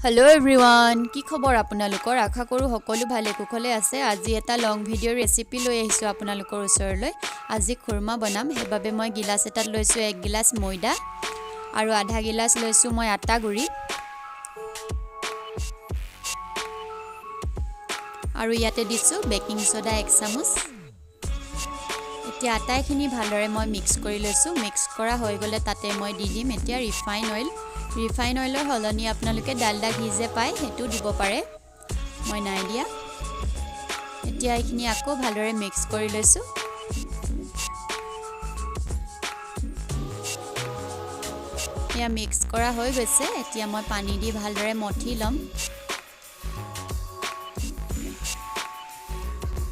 Hello' everyone, কি খবৰ আপোনালোকৰ? আশা কৰোঁ সকলো ভালে কুশলে আছে। আজি এটা লং ভিডিঅ' ৰেচিপি লৈ আহিছোঁ আপোনালোকৰ ওচৰলৈ। আজি খুৰমা বনাম, সেইবাবে মই গিলাচ এটাত লৈছোঁ 1 গিলাচ ময়দা আৰু আধা গিলাচ লৈছোঁ মই আটা গুড়ি আৰু ইয়াতে দিছোঁ বেকিং ছ'ডা 1 চামুচ। এতিয়া আটাইখিনি ভালদৰে মই মিক্স কৰি লৈছোঁ। মিক্স কৰা হৈ গ'লে তাতে মই দি দিম এতিয়া ৰিফাইন অইল। ৰিফাইন অইলৰ সলনি আপোনালোকে ডালডা ঘি যে পায় সেইটো দিব পাৰে, মই নাই দিয়া। এতিয়া এইখিনি আকৌ ভালদৰে মিক্স কৰি লৈছোঁ। এয়া মিক্স কৰা হৈ গৈছে। এতিয়া মই পানী দি ভালদৰে মঠি ল'ম।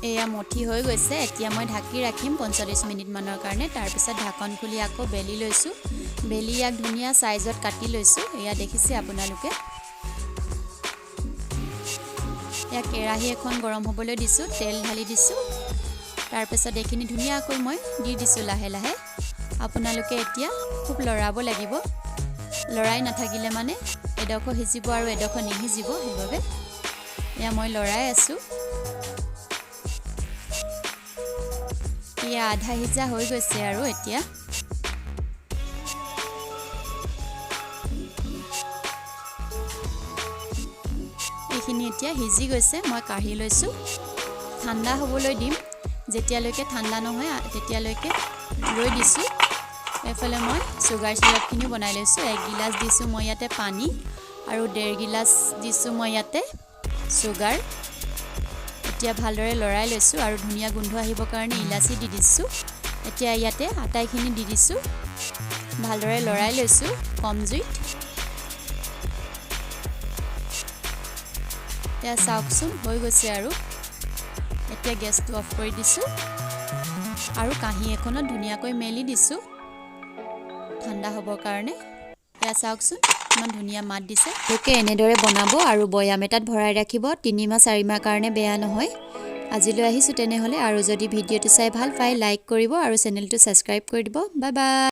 এয়া মঠি হৈ গৈছে। এতিয়া মই ঢাকি ৰাখিম 45 মিনিটমানৰ কাৰণে। তাৰপিছত ঢাকন খুলি আকৌ বেলি লৈছোঁ। বেলি ইয়াক ধুনীয়া চাইজত কাটি লৈছোঁ। এয়া দেখিছে আপোনালোকে। এয়া কেৰাহী এখন গৰম হ'বলৈ দিছোঁ, তেল ঢালি দিছোঁ। তাৰপিছত এইখিনি ধুনীয়াকৈ মই দি দিছোঁ লাহে লাহে। আপোনালোকে এতিয়া খুব লৰাব লাগিব, লৰাই নাথাকিলে মানে এডোখৰ সিজিব আৰু এডোখৰ নিসিজিব, সেইবাবে এয়া মই লৰাই আছোঁ। এয়া আধা সিজা হৈ গৈছে আৰু এতিয়া এইখিনি এতিয়া সিজি গৈছে। মই কাঢ়ি লৈছোঁ, ঠাণ্ডা হ'বলৈ দিম। যেতিয়ালৈকে ঠাণ্ডা নহয় তেতিয়ালৈকে ৰৈ দিছোঁ। এইফালে মই চুগাৰ চিৰাপখিনিও বনাই লৈছোঁ। 1 গিলাচ দিছোঁ মই ইয়াতে পানী আৰু 1.5 গিলাচ দিছোঁ মই ইয়াতে চুগাৰ। এতিয়া ভালদৰে লৰাই লৈছোঁ আৰু ধুনীয়া গোন্ধ আহিবৰ কাৰণে ইলাচি দি দিছোঁ। এতিয়া ইয়াতে আটাইখিনি দি দিছোঁ, ভালদৰে লৰাই লৈছোঁ কম জুইত। এতিয়া চাওকচোন হৈ গৈছে আৰু। এতিয়া গেছটো অফ কৰি দিছোঁ আৰু কাঁহী এখনত ধুনীয়াকৈ মেলি দিছোঁ ঠাণ্ডা হ'বৰ কাৰণে। এয়া চাওকচোন ইমান ধুনীয়া মাত দিছে। লোকে এনেদৰে বনাব আৰু বৈয়াম এটাত ভৰাই ৰাখিব, 3 মাহ 4 মাহ কাৰণে বেয়া নহয়। আজিলৈ আহিছোঁ তেনেহ'লে, আৰু যদি ভিডিঅ'টো চাই ভাল পায় লাইক কৰিব আৰু চেনেলটো ছাবস্ক্ৰাইব কৰি দিব। Bye bye.